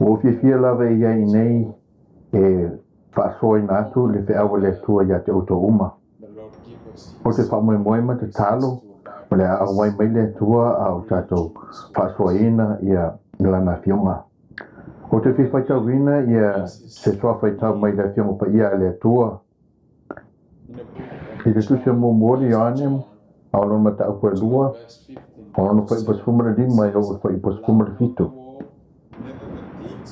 Ua ou fiafia lava e i ai nei e faasoaina atu le feau a le Atua ia te outou uma. Ou te faamoemoe ma tatalo o le a auai mai le Atua a o tatou faasoaina ia Lana Afioga. Ou te fia faitauina ia se toa faitau mai le Afioga Paia a le Atua i le Tusi a Muamua o Ioane a o lona mataupu e lua, o lona fuaiupu 15 e oo i le fuaiupu 17.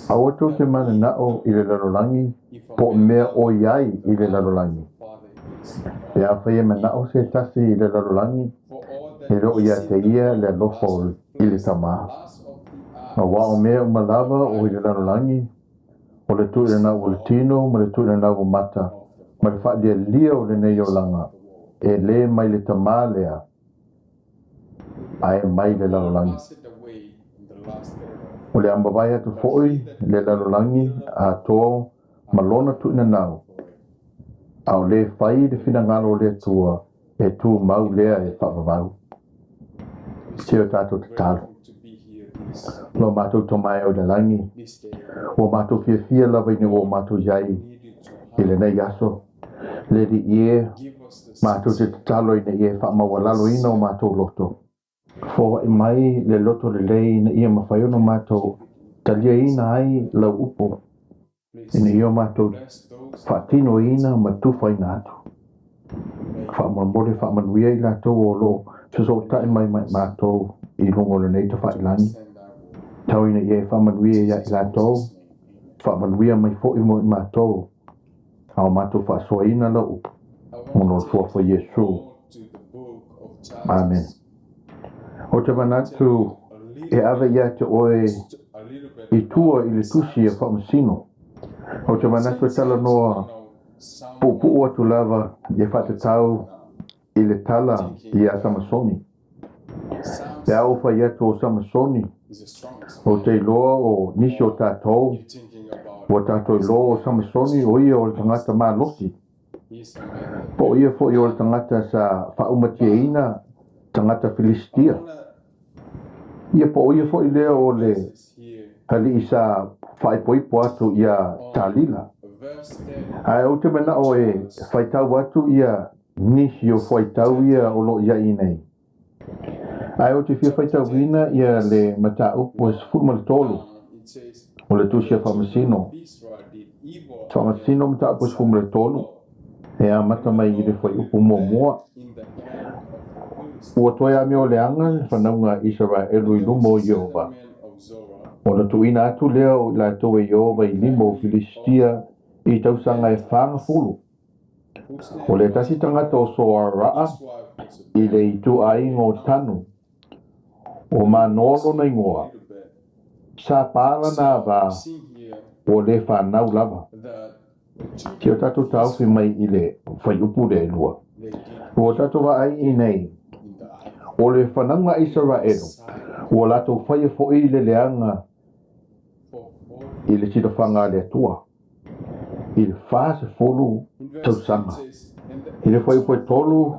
Aua tou te mananao i le lalolagi po o mea o i ai i le lalolagi. Pe afai e manao se tasi i le lalolagi, e le o ia te ia le alofa i le Tama. Aua o mea uma lava o i le lalolagi, o le tuuinanau o le tino ma le tuuinanau o mata, ma le faalialia o lenei olaga, e le mai le Tama lea, ae mai le lalolagi. O le a mavae atu foi le lalolagi atoa ma lona tuuinanau, a o le fai le finagalo o le Atua e tumau lea e faavavau. Se o tatou tatalo. Lo matou Tama e o i le lagi, ua matou fiafia lava ina ua matou i ai i lenei aso. Le Alii e, matou te tatalo ina ia e faamaualaloina o matou loto. Foai mai le loto lelei ina ia mafai ona matou taliaina ai lau upu, ina ia o matou faatinoina ma tufaina atu. Faamolemole faamanuia i latou o lo o fesootai mai ma matou i luga o lenei tafailagi. Tau ina ia e faamanuia ia i latou, faamanuia mai foi mo i matou, a o matou faasoaina lau upu. Ona o le Suafa o Iesu. Amene. Ou te manatu e ave ia te oe i tua i le tusi a Faamasino. Ou te manatu e talanoa puupuu atu lava e faatatau i le tala ia Samasoni. Pe a ou fai atu o Samasoni, ou te iloa o nisi o tatou, ua tatou iloa o Samasoni o ia o le tagata malosi. Po o ia foi o le tagata sa faaumatiaina tagata Filistia. Ia po o ia foi lea o le alii sa faaipoipo atu iā Talila. Ae ou te manao e faitau atu ia nisi o fuaitau ia o lo o i ai nei. Ae ou te fia faitauina ia le mataupu e 13 o le Tusi a Faamasino. Faamasino mataupu e 13 e amata mai i le fuaiupu muamua. Ua toe amioleaga le fanauga a Isaraelu i luma o Ieova, ona tuuina atu lea o i latou e Ieova i lima o Filistia i tausaga e 40. O le tasi tagata o Soaraa i le ituaiga o Tanu, o Manoa lona igoa, sa pa lana ava ua le fanau lava. Se o tatou taofi mai i le fuaiupu lea e lua. Ua tatou vaai i nei, O le fanauga a Isaraelu, ua latou faia foi le leaga i le silafaga a le Atua i le 40 tausaga. I le fuaiupu e 3,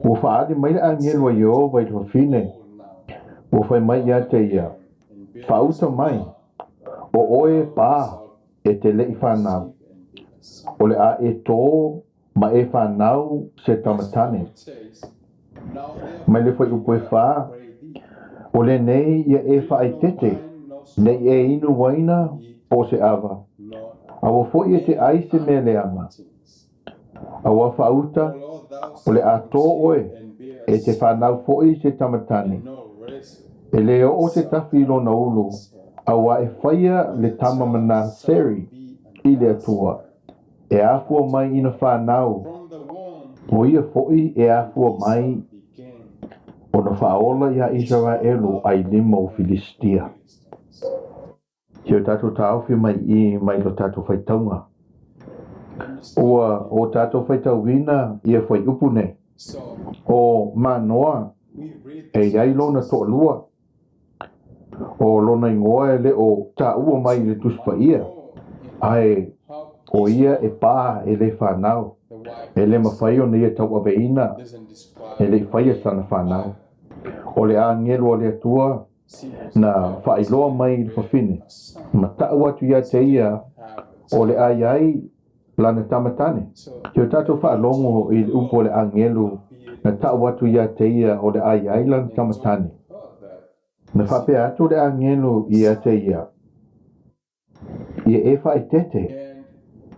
ua faaali mai le agelu a Ieova i le fafine, ua fai mai ia te ia, Faauta mai, o oe e pā e te le i fanau, o le a e tō ma e fanau se tama tane. Mai le fuaiupu e 4, O lenei ia e faaeteete, ne i e inu uaina po o se ava, aua foi e te ai se mea leaga. Aua faauta, o le a tō oe, e te fanau foi se tama tane. E le oo se tafi i lona ulu, auā e faia le tama ma Naseri i le Atua. E afua mai ina fanau, o ia foi e afua mai ona faaola iā Isaraelu ai lima o Filistia. Si o tatou taofi mai i mai lo tatou faitauga. Ua o tatou faitauina ia fuaiupu nei. O Manoa e i ai lona toalua. O lona igoa e le o taua mai i le Tusi Paia, ae o ia e pā e le fanau, e le mafai ona ia tauaveina e le i faia sana fanau. O le agelu a le Atua na faailoa mai i le fafine, ma tau atu ia te ia o le a i ai lana tama tane. I o tatou faalogo i le upu a le agelu na tau atu ia te ia o le a i ai lana tama tane. Na faapea atu le agelu ia te ia, Ia e faaeteete,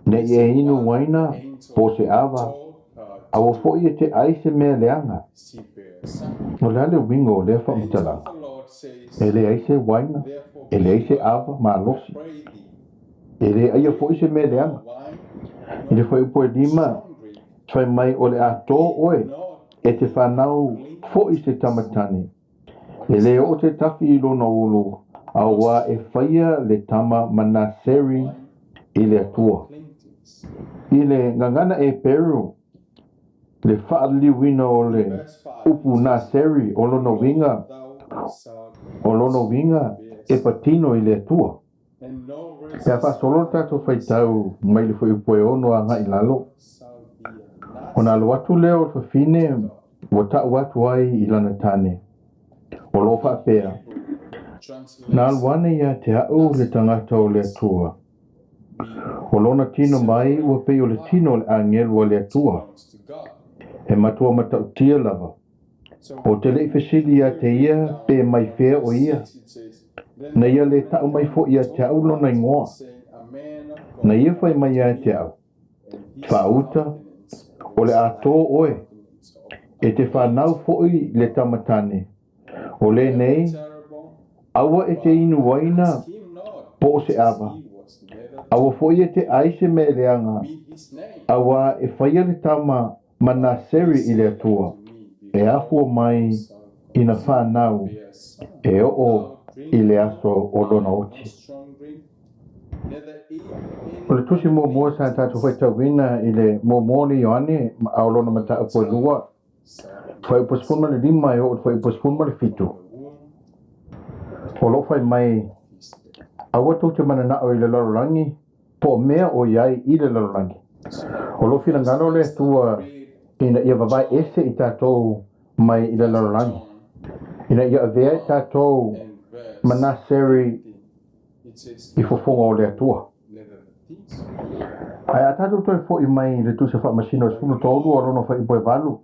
ne i e inu uaina po o se ava, aua foi e te ai se mea leaga. O le a le uiga o lea faamatalaga? E leai se uaina, e leai se ava malosi. E le aia foi se mea leaga. I le fuaiupu e 5, fai mai o le a tō oe e te fanau foi se tama tane. E le oo te tafi i lona ulu, auā e faia le tama ma Naseri i le Atua. I le gagana Eperu, le faaliliuina o le upu Naseri o lona uiga, o lona uiga e patino i le Atua. Pe a faasolo le tatou faitau mai le fuaiupu e 6 agai i lalo, ona alu atu lea o le fafine ua tau atu ai i lana tane, o lo o faapea, Na alu ane ia te au le tagata o le Atua. O lona tino mai ua pei o le tino o le agelu a le Atua. He matua matautia lava. Ou te le i fesili ia te ia pe mai fea o ia. Na ia le tau mai foi ia te au lona igoa. Na ia fai mai ia te au, Faauta, o le a tō oe, e te fanau foi le tama tane. O lenei, aua e te inu uaina po o se ava. Aua foi e te ai se mea leaga, auā e faia le tama ma Naseri i le Atua, e afua mai ina fanau e oo i le aso o lona oti. O le tusi muamua sa tatou faitauina i le muamua o le Ioane a o lona mataupu e 2, fuaiupu 15 e oo i le fuaiupu 17. O lo o fai mai, Aua tou te mananao i le lalolagi, po o mea o i ai i le lalolagi. O lou finagalo le Atua ina ia vavae ese i tatou mai i le lalolagi, ina ia avea i tatou ma Naseri i fofoga o le Atua. Ae a tatou toe foi mai i le Tusi Faamasino e 13 o lona fuaiupu e 8,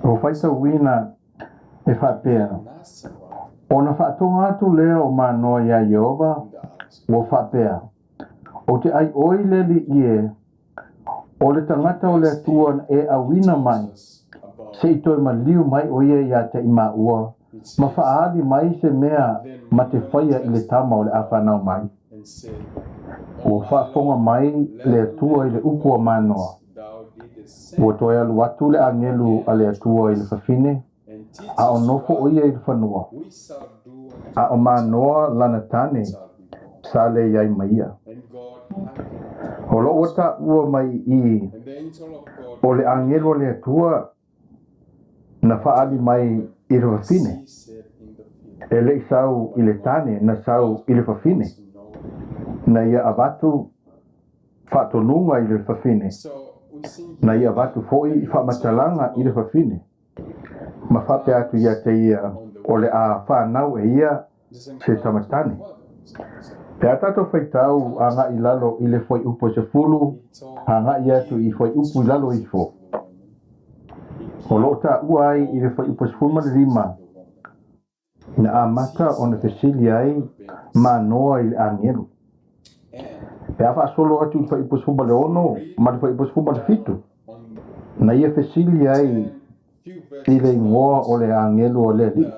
ua faitauina e faapea, Ona faatoga atu lea o Manoa iā Ieova, ua faapea, Ou te ʻai ʻoe i le alii e, o le tagata o le Atua na e auina mai, se i toe maliu mai ʻo ia iā te i māua, ma faaali mai se mea ma te faia i le tama o le a fanau mai. Ua faafofoga mai le Atua i le upu a Manoa. Ua toe alu atu le agelu a le Atua i le fafine, a o nofo ʻo ia i le fanua, a o Manoa lana tane sa le i ai ma ia. O lo o ua taua mai i i, o le agelu a le Atua. Na faaali mai i le fafine. E le i sau i le tane, na sau i le fafine. Na ia avatu faatonuga i le fafine. Na ia avatu foi faamatalaga i le fafine. Ma faapea atu ia te ia, o le a fanau e ia se tama tane. Pe a tatou faitau agai i lalo i le fuaiupu e 10 agai atu i fuaiupu i lalo ifo, o lo o taua ai i le fuaiupu 15, na amata ona fesili ai Manoa i le agelu. Pe a faasolo atu i le fuaiupu 16 ma le fuaiupu 17, na ia fesili ai i le igoa o le agelu o le Alii.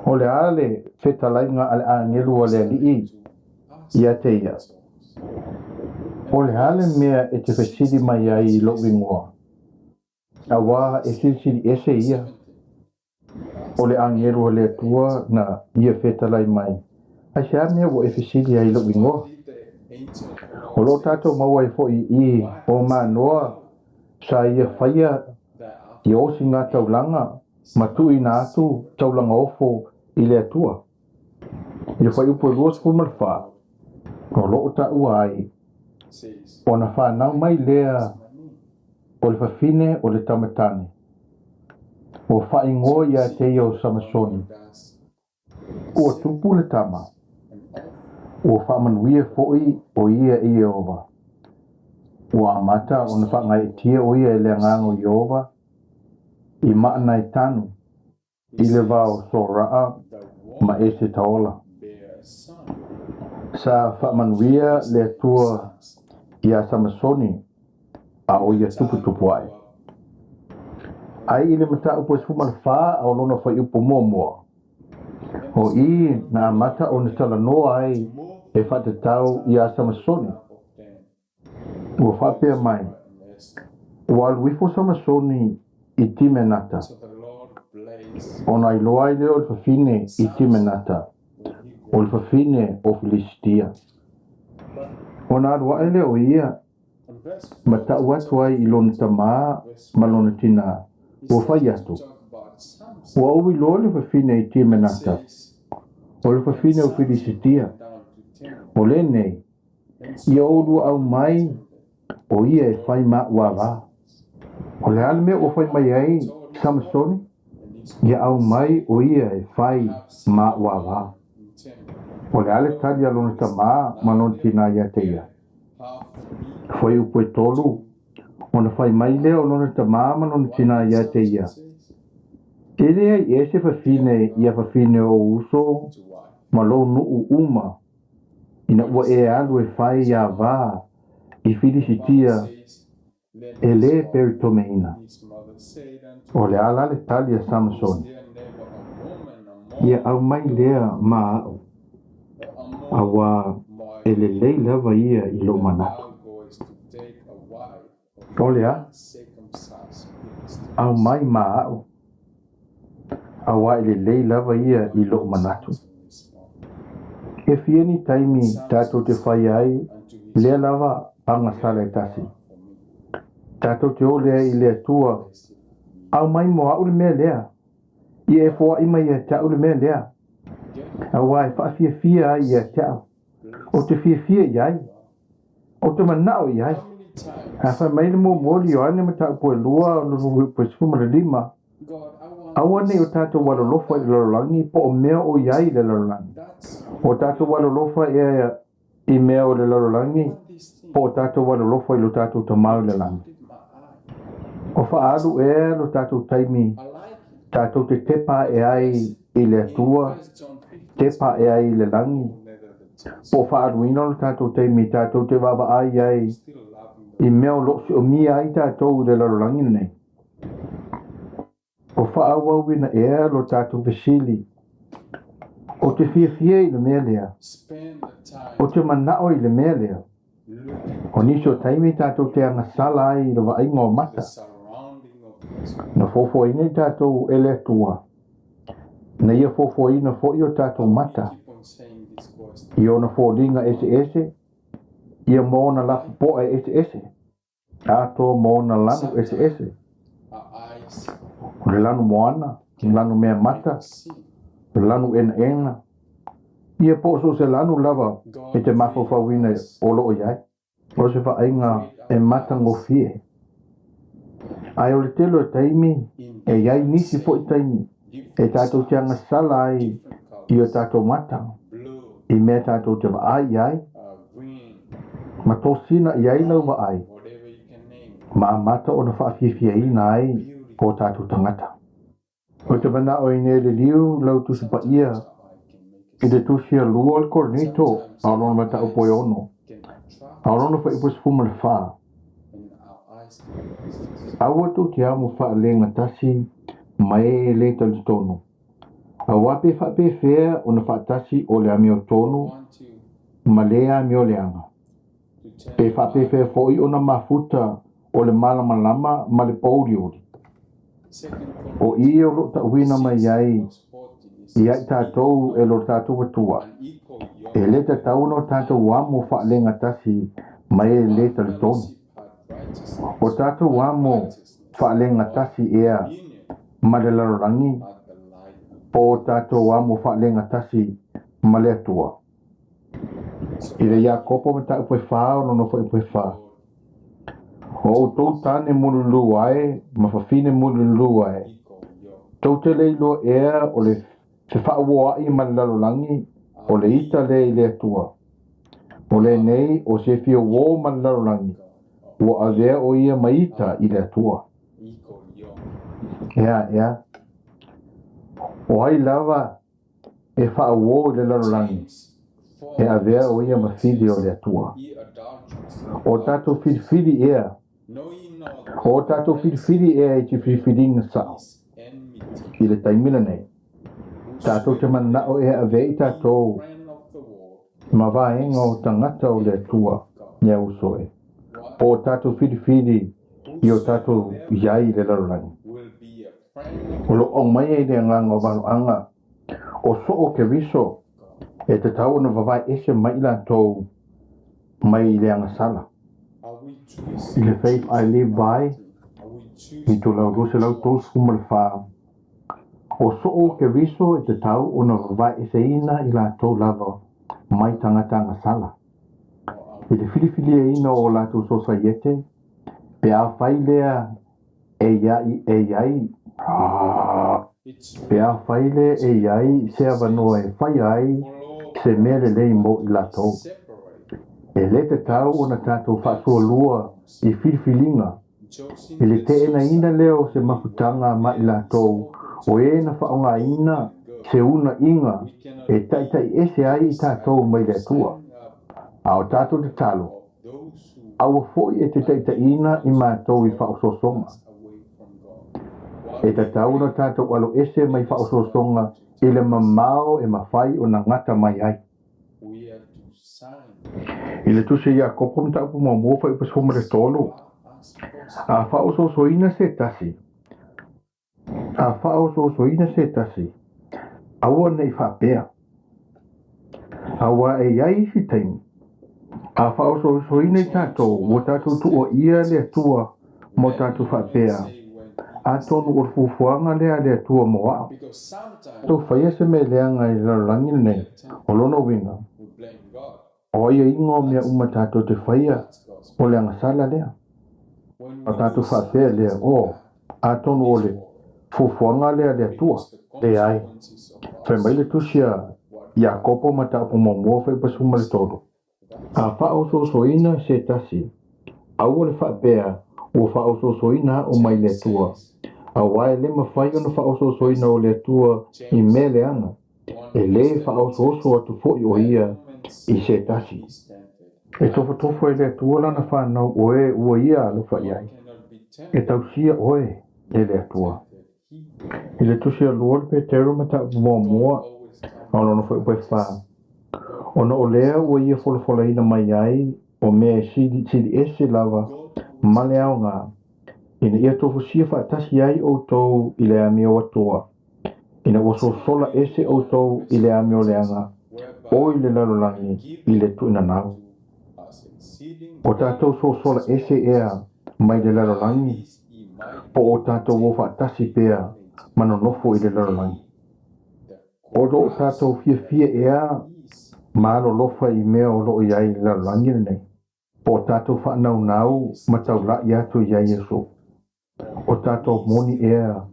O le a le fetalaiga a le agelu o le Alii ia te ia? O le a le mea e te fesili mai ai i lou igoa? Auā e silisili ese ia. O le agelu o le Atua na ia fetalai mai, Aisea mea ua e fesili ai i lou igoa? O lo o tatou maua ai foi i o Manoa sa ia faia ia osigataulaga ma tuuina atu taulaga ofo i le Atua. I le fuaiupu e 24, o lo o taua ai, ona fanau mai lea o le fafine o le tama tane, ua faaigoa ia te ia o Samasoni. Ua tupu le tama, ua faamanuia foi o ia e Ieova. Ua amata ona faagaeetia o ia e le Agaga o Ieova i Maanaetanu i le va o Soraa ma Esetaola. Sa faamanuia le Atua iā Samasoni a o ia tuputupu ae. Ai i le mataupu e 14 a o lona fuaiupu muamua, o i na amata ona talanoa ai e faatatau iā Samasoni. Ua faapea mai, Ua alu ifo Samasoni i Timenata, ona iloa ai lea o le fafine i Timenata, o le fafine o Filisitia. Ona alu ae lea o ia, ma tau atu ai i lona tamā ma lona tinā, ua fai atu, Ua ou iloa le fafine i Timenata, o le fafine o Filisitia, o lenei, ia oulua aumai o ia e fai ma aʻu ava. O le a le mea ua fai mai ai Samasoni? Ia aumai o ia e fai ma aʻu ava. O le a le tali a lona tamā ma lona tinā ia te ia? Fuaiupu e 3, ona fai mai lea o lona tamā ma lona tinā ia te ia, E leai ea se fafine ia fafine o ou uso ma lou nuu uma, ina ua e alu e fai ava i Filisitia e le peritomeina? O le a la le tali a Samasoni? Ia aumai lea ma aʻu, auā e lelei lava ia i lou manatu. O le a? Aumai ma aʻu, auā e lelei lava ia i lou manatu. E fia ni taimi tatou te faia ai lea lava agasala e tasi? Tatou te o lea i le Atua, Aumai mo aʻu le mea lea, ia e foai mai ia te aʻu le mea lea, auā e faafiafia ai ia te aʻu. Ou te fiafia i ai. Ou te manao i ai. A fai mai le momoli o Ioane mataupu e 2 ona 15, Aua ne i o tatou alolofa i le lalolagi po o mea o i ai i le lalolagi. O tatou alolofa ea i mea o le lalolagi po o tatou alolofa i lo tatou Tama i le lagi. O faaalu ea lo tatou taimi tatou te tepa ae ai i le Atua, tepa ae ai i le lagi, po o faaaluina lo tatou taimi tatou te vaavaai ai i mea o lo o siomia ai tatou i le lalolagi lenei. O faaauauina ea lo tatou fesili, Ou te fiafia i le mea lea? Ou te manao i le mea lea? O nisi o taimi tatou te agasala ai i le vaaiga o mata. Na foafoaina i tatou e le Atua, na ia foafoaina foi o tatou mata i ona foliga eseese, ia ma ona lapopoa eseese, atoa ma ona lanu eseese. O le lanu moana, o le lanu meamata, o le lanu enaena, ia po o so o se lanu lava e te mafaufauina o lo o i ai. O se vaaiga e matagofie. Ae o le tele o taimi, e i ai nisi foi taimi e tatou te agasala ai i o tatou mata i mea tatou te vaai i ai, ma tosina i ai lau vaai, ma amata ona faafiafiaina ai o tatou tagata. Ou te manao ina ia liliu lau Tusi Paia i le Tusi a lua o le Korinito a o lona mataupu e 6, a o lona fuaiupu e 14. Aua tou te amo faalegatasi ma e e le talitonu, auā pe faapefea ona faatasi o le amiotonu ma le amioleaga? Pe faapefea foi ona mafuta o le malamalama ma le pōuliuli? O i o lo o ta'uina mai ai ia i tatou e lo tatou Atua, e le tatau ona o tatou amo faalegatasi ma e le talitonu. O tatou amo faalegatasi ea ma le lalolagi, po o tatou amo faalegatasi ma le Atua? I le Iakopo mataupu e 4 o lona fuaiupu e 4. O outou tane mululu ae ma fafine mululu ae, tou te le iloa ea o le fefaauoai ma le lalolagi o le ita lea i le Atua. O lenei o se fia uō ma le lalolagi, ua avea o ia ma ita i le Atua. Ea, ea. O ai lava e faauō i le lalolagi, e avea o ia ma fili o le Atua. O tatou filifili ea, o tatou filifili ea i te filifiliga sao i le taimi lenei. Tatou te mananao e avea i tatou ma vaega o tagata o le Atua, e uso e. Po o tatou filifili i o tatou i ai i le lalolagi. O lo o aumaia i le agaga o valoaga o soo Keriso e tatau ona vavae ese mai i latou mai le agasala. I le Faith I Live By, i itulau 234, o soo Keriso e tatau ona vavae eseina i latou lava mai tagata agasala. I le filifiliaina o latou sosaiete, pe afai lea e i ai Pe afai lea e i ai se avanoa e faia ai se mea lelei mo i latou. E le tatau ona tatou faasualua i filifiliga i le teenaina lea o se mafutaga ma i latou o e na faaaogaina se uunaiga e taitaiese ai i tatou mai le Atua. A o tatou tatalo, aua foi e te taitaiina i matou i faaosoosoga. E tatau ona tatou aloese mai faaosoosoga i le mamao e mafai ona gata mai ai. I le Tusi a Iakopo mataupu muamua fuaiupu 13, A faaosoosoina se tasi, a faaosoosoina se tasi, aua ne i faapea, auā e i ai isi taimi, a faaosoosoina i tatou, ua tatou tuuaia le Atua ma o tatou faapea, Atonu o le fuafuaga lea a le Atua mo a'u. Tou faia se mea leaga i le lalolagi lenei, o lona uiga, o aiaiga o mea uma tatou te faia, o le agasala lea. A tatou faapea lea, O, atonu o le fuafuaga lea a le Atua. Leai. Fai mai le Tusi a Iakopo mataupu muamua fuaiupu 13. A faaosoosoina se tasi, aua le faapea ua faaosoosoina a'u mai le Atua, auā e le mafai ona faaosoosoina o le Atua i mea leaga, e lē faaosooso atu foi o ia i se tasi. E tofotofo e le Atua lana fanau o e ua ia alofa i ai. E tausia oe e le Atua. I le Tusi a lua o le Peteru mataupu muamua a o lona fuaiupu e 4, Ona o lea ua ia folafolaina mai ai o mea e sili ese lava ma le aoga, ina ia tofusia faatasi ai outou i le amio atoa, ina ua sosola ese outou i le amioleaga o i le lalolagi i le tuuinanau. O tatou sosola ese ea mai le lalolagi, po o tatou o faatasi pea ma nonofo i le lalolagi. O lo o tatou fiafia ea ma alolofa i mea o lo o i ai i le lalolagi lenei, po o tatou faanaunau ma taula'i atu ia Iesu? O tatou moni ea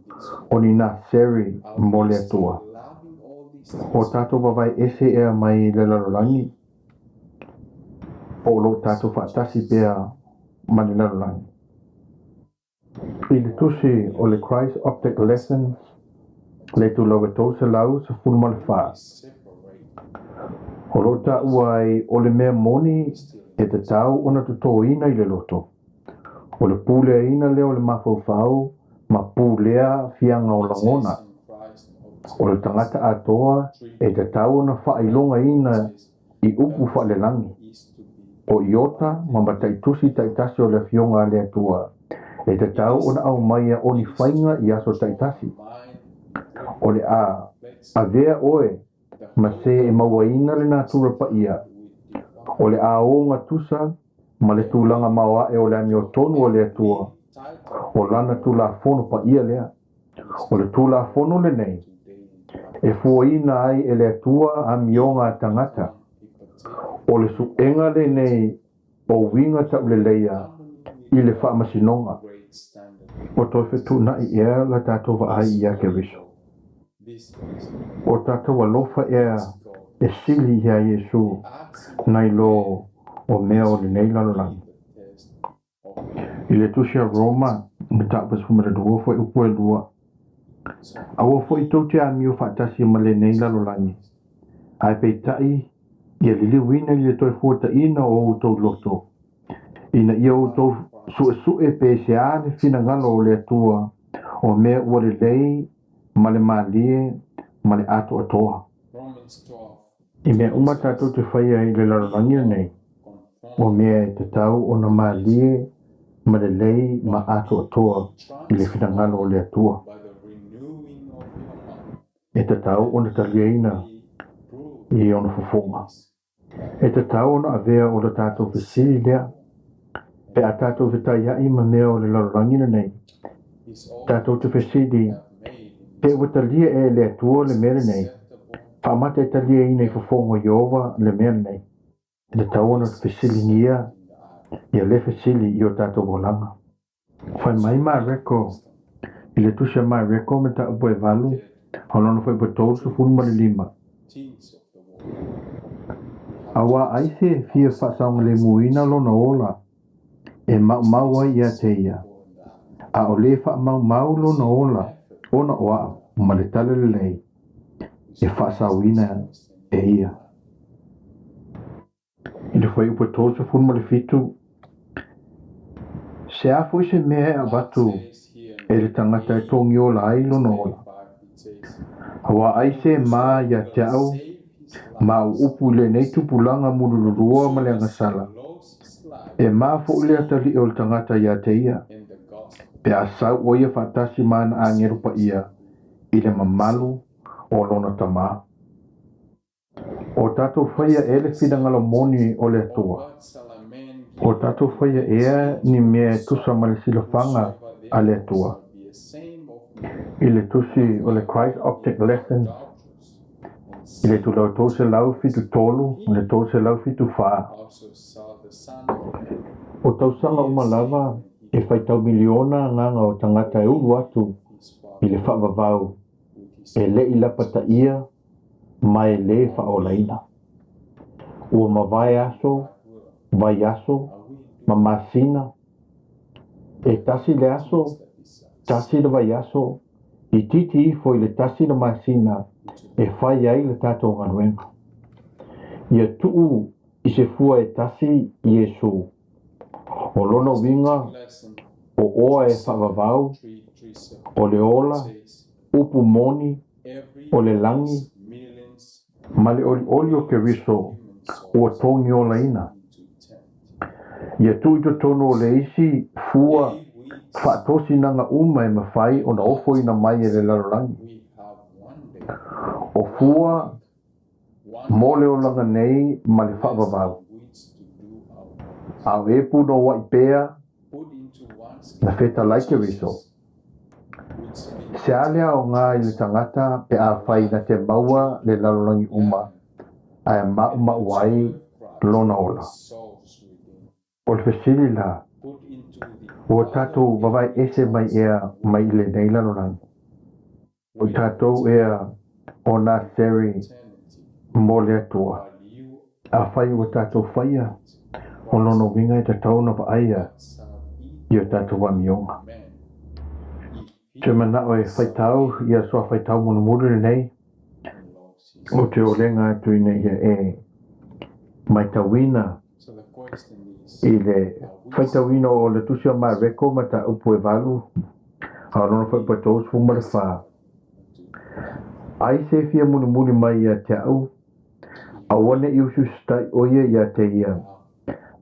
o ni Naseri mo le Atua? O tatou vavae ese ea mai le lalolagi, po o lo o tatou faatasi pea ma le lalolagi? I le tusi o le Christ Object Lessons, le itulau e 314, o lo o taua ai o le mea moni e tatau ona totoina i le loto, o le puleaina lea o le mafaufau ma pulea aafiaga o lagona. O le tagata atoa e tatau ona faailogaina i upu faalelagi, o iota ma mataitusi taitasi o le Afioga a le Atua e tatau ona aumaia o ni faiga i aso taitasi. O le a avea oe ma se e mauaina le natura paia, o le a ogatusa ma le tulaga maoae o le amiotonu a le Atua, o lana Tulafono paia lea. O le Tulafono lenei e fuaina ai e le Atua amioga a tagata. O le suega lenei o uiga tauleleia i le faamasinoga. Ua toe fetuunai ea la tatou vaai ia Keriso? O tatou alofa ea e sili iā Iesu nai lo o mea o lenei lalolagi? I le Tusi a Roma, mataupu e 12, fuaiupu e 2, Aua foi tou te amio faatasi ma lenei lalolagi, ae peitai ia liliuina i le toe fuataina o outou loto, ina ia outou suesue pe se a le finagalo o le Atua o mea ua lelei ma le malie ma le atoatoa. I mea uma tatou te faia i le lalolagi lenei, o mea e tatau ona malie ma lelei ma atoatoa i le finagalo o le Atua. E tatau ona taliaina i ona fofoga. E tatau ona avea o le tatou fesili lea pe a tatou fetaiai ma mea o le lalolagi lenei. Tatou te fesili pe ua talia ea e le Atua le mea lenei. Faamata e taliaina i fofoga o Ieova le mea lenei. E tatau ona fesiligia ia lea fesili i o tatou olaga. Fai mai Mareko i le Tusi a Mareko mataupu e 8, o lona fuaiupu e 35. Auā ai se e fia faasaogalemuina lona ola e maumau ai ia te ia, a o le e faamaumau lona ola ona o a'u ma le Tala Lelei e faasaoina e ia. I le fuaiupu e 37, Se a foi se mea e avatu e le tagata e togiola ai lona ola? Auā ai se e ma ia te a'u ma a'u upu i lenei tupulaga mulululua ma le agasala, e ma fo'i le atalii o le tagata ia te ia, pe a sau ʻo ia faatasi ma ana agelu paia i le mamalu o lona Tama. O tatou faia ea le finagalo moni o le Atua? O tatou faia ea ni mea e tusa ma le silafaga a le Atua? I le tusi o le Christ Object Lessons i le itulau 373 ma le 374, O tausaga uma lava e faitau miliona agaga o tagata e ulu atu i le faavavau e le i lapataia ma e lē faaolaina. Ua mavae aso, vaiaso, ma masina, e tasi le aso, tasi le vaiaso, itiiti ifo i le tasi le masina e fai ai le tatou galuega. Ia tuu i se fua e tasi Iesu. O lona uiga o oa e faavavau, o le ola, upu moni, o le lagi, ma le olioli o Keriso ua togiolaina. Ia tuu i totonu o le isi fua faatosinaga uma e mafai ona ofoina mai e le lalolagi. O fua mo le olaga nei ma le faavavau, a o e punouaʻi pea na fetalai Keriso. Se a le aoga i le tagata pe afai na te maua le lalolagi uma ae maumau ai lona ola? O le fesili la, ua tatou vavae ese mai ea mai i lenei lalolagi? O i tatou ea o Naseri mo le Atua? Afai ua tatou faia, o lona uiga e tatau ona vaaia i o tatou amioga. Ou te manao e faitau ia soa faitau mulimuli lenei, ou te olega atu ina ia e matauina i le faitauina o le Tusi o Mareko mataupu e 8, a o lona fuaiupu e 34. Ai se fia mulimuli mai ia te au, aua ne i usiusitai o ia ia te ia,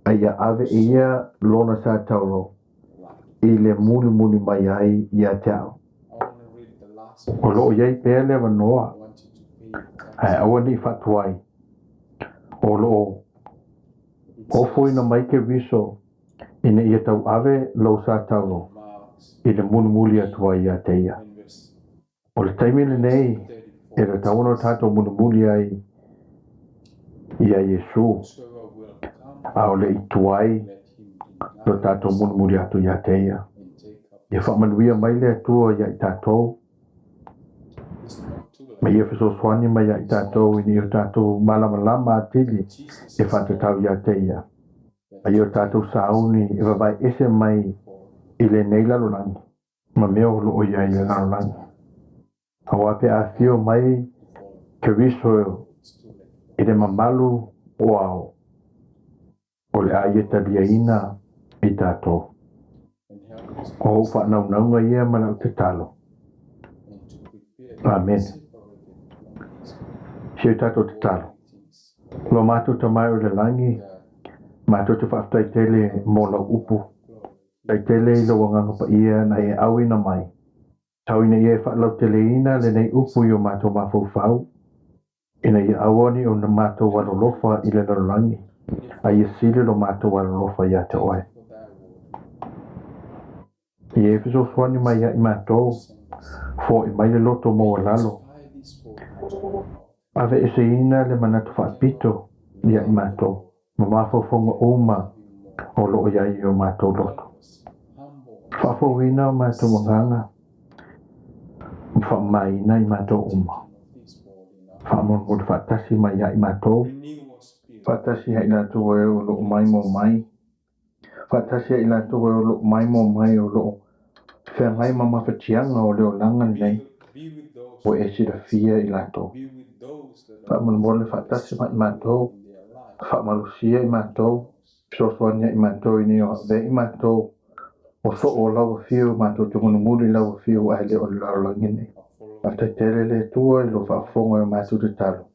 a ia ave e ia lona sa tauro i le mulimuli mai ai ia te au. O lo o i ai pea le avanoa, ae aua ne i faatuai. O lo o ofoina mai Keriso ina ia tauave lou sa tauro i le mulimuli atu ai ia te ia. O le taimi lenei e tatau ona tatou mulimuli ai ia Iesu, a o le i tuai lo tatou mulimuli atu ia te ia. Ia faamanuia mai le Atua ia i tatou, ma ia fesoasoani mai ia i tatou ina ia o tatou malamalama atili e faatatau ia te ia. A ia o tatou sauni e vavae ese mai i lenei lalolagi ma mea o lo o i ai i le lalolagi. Aua pe a afio mai Keriso i le mamalu o ao, o le a ia taliaina i tatou. O ou faanaunauga ia ma lau tatalo. Amene. Se i tatou tatalo. Lo matou Tama e i le lagi, matou te faafetai tele mo lau upu. Faafetai tele i lou Agaga Paia na e auina mai. Tau ina ia e faalauteleina lenei upu i o matou mafaufau, ina ia aua ne i o matou alolofa i le lalolagi, a ia sili lo matou alolofa ia te oe. Ia e fesoasoani mai ia i matou, foai mai le loto maualalo, aveeseina le manatu faapito ia i matou, ma mafaufauga uma o lo o i ai i o matou loto. Faafouina o matou agaga, ma faamamaina i matou uma. Faamolemole faatasi mai ia i matou, faatasi ia i latou e o lo o maimoa mai, faatasi ia i latou e o lo o maimoa mai o lo o feagai ma mafatiaga o le olaga lenei, ua e silafia i latou. Faamolemole faatasi mai i matou, faamalosia i matou, fesoasoani ia i matou ina ia avea i matou o soo o lau afio, matou te mulimuli i lau afio ae le o le lalolagi nei. Faafetai tele le Atua i lou faafofoga i o matou tatalo.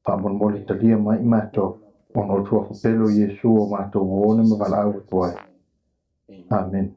Faamolemole talia mai i matou, ona o le suafa pele o Iesu o matou uo ma valaau atu ai. Amene.